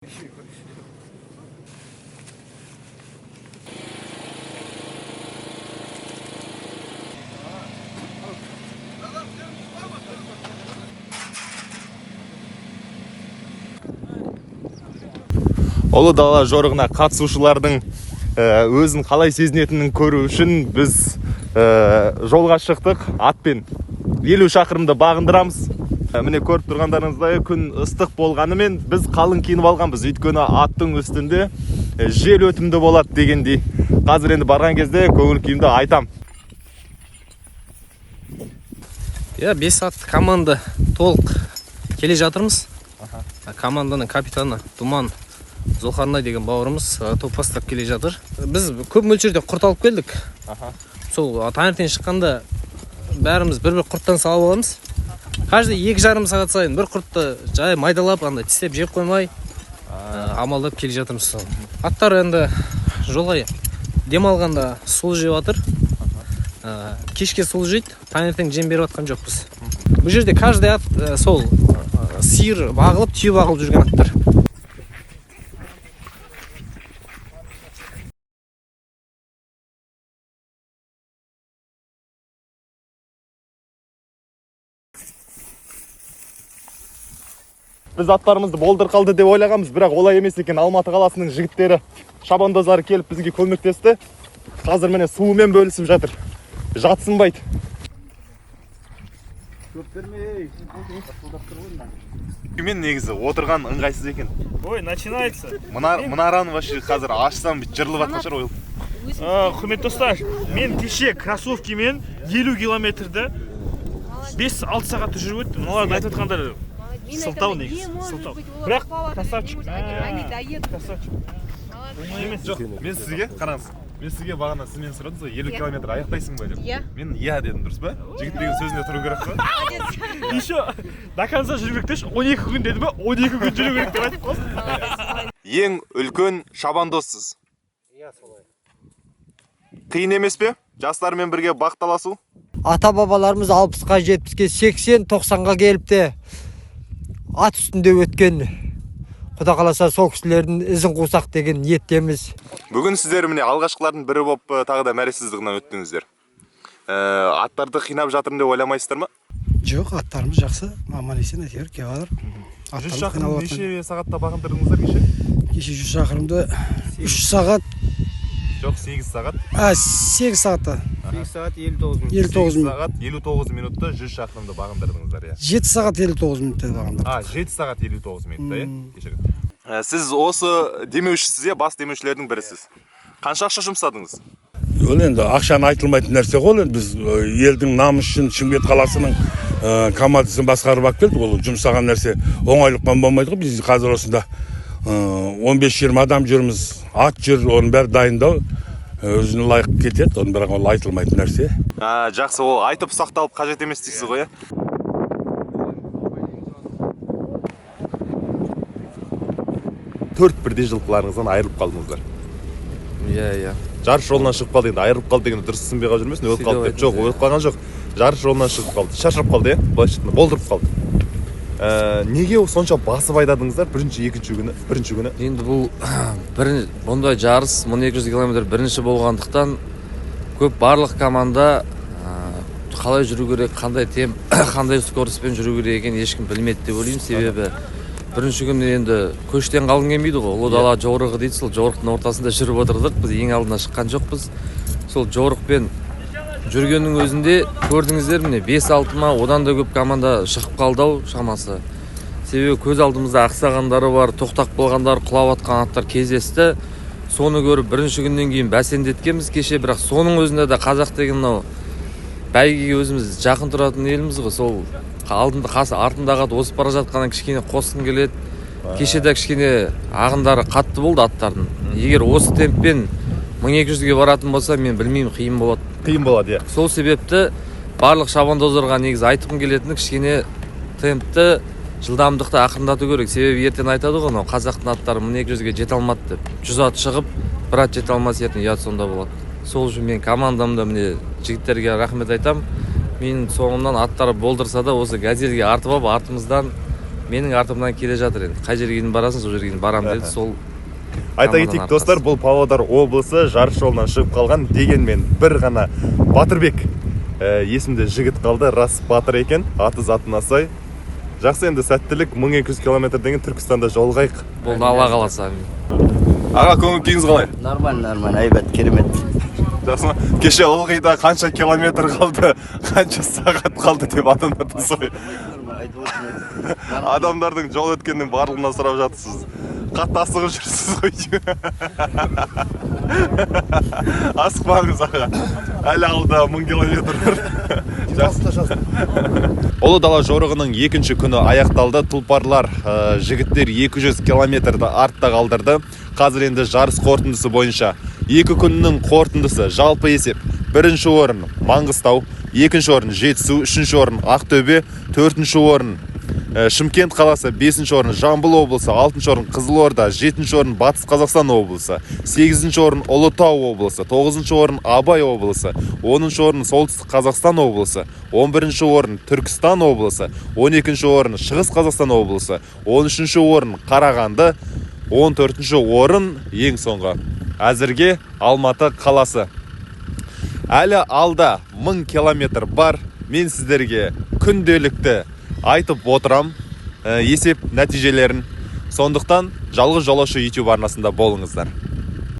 Ұлы дала жорығына қатысушылардың өзін қалай сезінетінін көру үшін біз жолға шықтық. Атпен 50 шақырымды бағындырамыз. Міне көріп тұрғандарыңыздай, күн ыстық болғанымен біз қалың киініп алғанбыз. Өйткені аттың үстінде жел өтімді болады дегендей. Қазір енді барған кезде көңіл күйімді айтам. Иә, 5 атты команда толық келе жатырмыз. Команданың капитаны Думан Зұлқарнай деген бауырымыз топ бастап келе жатыр. Біз көп мөлшерде құрт алып келдік. Сол таңертең шыққанда бәріміз бір-бір құрттан салып аламыз. Каждый 2,5 сағат сайын бір құртты жай майдалап, андай тістеп жеп қоймай, амалдап келе жатырмыз сол. Аттар енді жолға демалғанда сұлы жеп жатыр. Кешке сұлы жейді, таңертең жем беріп жатқан жоқпыз. Бұл жерде каждый ат сол сиыр бағылып, түйе бағылып жүрген аттар. Біз аттарымызды болдыр қалды деп ойлағанбыз, бірақ олай емес екен. Алматы қаласының жігіттері, шабандоздары келіп бізге көмектесті. Қазір міне суымен бөлісіп жатыр. Жатсынбайды. Мен негізі отырған ыңғайсыз екен. Ой, начинается. Мұнараны вообще қазір ашсам жырылып жатқан шығар ой. Құрметті достар, мен кеше кроссовкимен 50 километрді 5-6 сағатта жүріп өттім. Мыналардың айтып жатқандары сылтау негізі, сылтау. Бірақ красавчик. Красавчик. Оңай емес. Жоқ, мен сізге қараңыз. Мен сізге бағана сіз мені сұрадыңыз ғой, 50 километр аяқтайсың ба деп. Иә. Мен иә дедім, дұрыс па? Жігіт деген сөзіне тұру керек қой. Еще до конца жүру керек деші, 12 күн деді ме? 12 күн жүру керек деп айтып қалдым. Ең үлкен шабандозсыз. Иә, солай. Қиын емес пе? Жастармен бірге бақ таласу? Ата-бабаларымыз 60-қа, 70-ке, 80, 90-ға келіп те ат үстінде өткен. Құда қаласа сол кісілердің ізін қусақ деген ниеттеміз. Бүгін сіздер міне алғашқылардың бірі болып тағы да мәре сызығынан өттіңіздер. Аттарды қинап жатырмын деп ойламайсыздар ма? Жоқ, аттарымыз жақсы, аман есен әйтеуір келіп жатыр. 100 шақырым неше сағатта бағындырдыңыздар кеше? Кеше 100 шақырымды 3 сағат. Жоқ, 8 сағат. 8 сағатта. 8 сағат 59 минут. 59 минут. 8 сағат 59 минутта 100 шақырымды бағындырдыңыздар, иә. 7 сағат 59 минутта бағындырдық. 7 сағат 59 минутта, иә? Кешіріңіз. Сіз осы демеушісіз, иә, бас демеушілердің бірісіз. Қанша ақша жұмсадыңыз? Ол енді ақшаны айтылмайтын нәрсе ғой, енді біз елдің намысы үшін Шымкент қаласының командасын басқарып алып келдік. Ол жұмсаған нәрсе оңайлықпен болмайды ғой. Біз қазір осында 15-20 адам жүрміз, ат жүр, оның бәрі дайындау өзіне лайық кетеді, оның бірақ ол айтылмайтын нәрсе. Жақсы, ол айтып сақталып қажет емес дейсіз ғой, иә? Төрт бірдей жылқыларыңыздан айырылып қалдыңыздар. Иә, иә. Жарыс жолынан шығып қалды енді, айырылып қалды дегенді дұрыс түсінбей қалып жүрмесін, өліп қалды деп. Жоқ, өліп қалған жоқ. Жарыс жолынан шығып қалды, шаршап қалды, иә? Былайша айтқанда, болдырып қалды. Неге сонша басып айдадыңыздар бірінші, екінші күні, бірінші күні? Енді бұл бұндай жарыс 1200 километр бірінші болғандықтан көп барлық команда қалай жүру керек, қандай темп, қандай скоростьпен жүру керек екенін ешкім білмеді деп ойлаймын. Себебі бірінші күні енді көштен қалғың келмейді ғой. Ұлы дала жорығы дейді, сол жорықтың ортасында жүріп отырдық, біз ең алдына шыққан жоқпыз. Сол жорықпен жүргеннің өзінде көрдіңіздер міне 5-6 ма, одан да көп команда шығып қалды ау шамасы. Себебі көз алдымызда ақсағандары бар, тоқтап қалғандар, құлап атқан аттар кездесті. Соны көріп бірінші күннен кейін бәсеңдеткенбіз кеше, бірақ соның өзінде де қазақ деген мынау бәйгеге өзіміз жақын тұратын елміз ғой, сол алдында қасы артындағы ат озып бара жатқанын кішкене қосқым келеді. Кеше де кішкене ағындары қатты болды аттардың. Егер осы темппен 1200-ге баратын болса, мен білмеймін, қиын болады. Қиын болады, иә. Сол себепті барлық шабандоздарға негізі айтқым келетіні кішкене темпті, жылдамдықты ақырындату керек. Себебі ертең айтады ғой, мынау қазақтың аттары 1200-ге жете алмады деп. 100 ат шығып, бір ат жете алмаса ертең ұят сонда болады. Сол үшін мен командамда міне жігіттерге рахмет айтам. Менің соңымнан аттары болдырса да осы газельге артып алып, артымыздан Менің артымнан келе жатыр енді. Қай жерге дейін барасың, сол жерге дейін барамын деді. Сол Айта команданың кетейік, достар, арқасы. Бұл Павлодар облысы жарыс жолынан шығып қалған. Дегенмен бір ғана Батырбек есімді жігіт қалды. Рас батыр екен, аты затына сай. Жақсы, енді сәттілік. 1200 километр деген Түркістанда жолығайық. Болды, Алла қаласа, әмин. Аға, көңіл күйіңіз қалай? Нормально, нормально, әйбат, керемет. Жақсы ма? Кеше ылғи да қанша километр қалды, қанша сағат қалды деп адамдардан сұрай, адамдардың жол өткеннің барлығынан сұрап жатырсыз. Қатты асығып жүрсіз ғой. Асықпаңыз, аға, әлі алда 1000 километр бар. Жақсы. Ұлы дала жорығының екінші күні аяқталды. Тұлпарлар, жігіттер 200 километрді артта қалдырды. Қазір енді жарыс қорытындысы бойынша, екі күннің қорытындысы, жалпы есеп: бірінші орын Маңғыстау, екінші орын Жетісу, үшінші орын Ақтөбе, төртінші орын Шымкент қаласы, бесінші орын Жамбыл облысы, алтыншы орын Қызылорда, жетінші орын Батыс Қазақстан облысы, сегізінші орын Ұлытау облысы, тоғызыншы орын Абай облысы, 10-шы орын Солтүстік Қазақстан облысы, 11-ші орын Түркістан облысы, 12-ші орын Шығыс Қазақстан облысы, 13-ші орын Қарағанды, 14-ші орын ең соңғы әзірге Алматы қаласы. Әлі алда 1000 километр бар. Мен сіздерге күнделікті айтып отырам есеп нәтижелерін. Сондықтан Жалғыз жолаушы YouTube арнасында болыңыздар.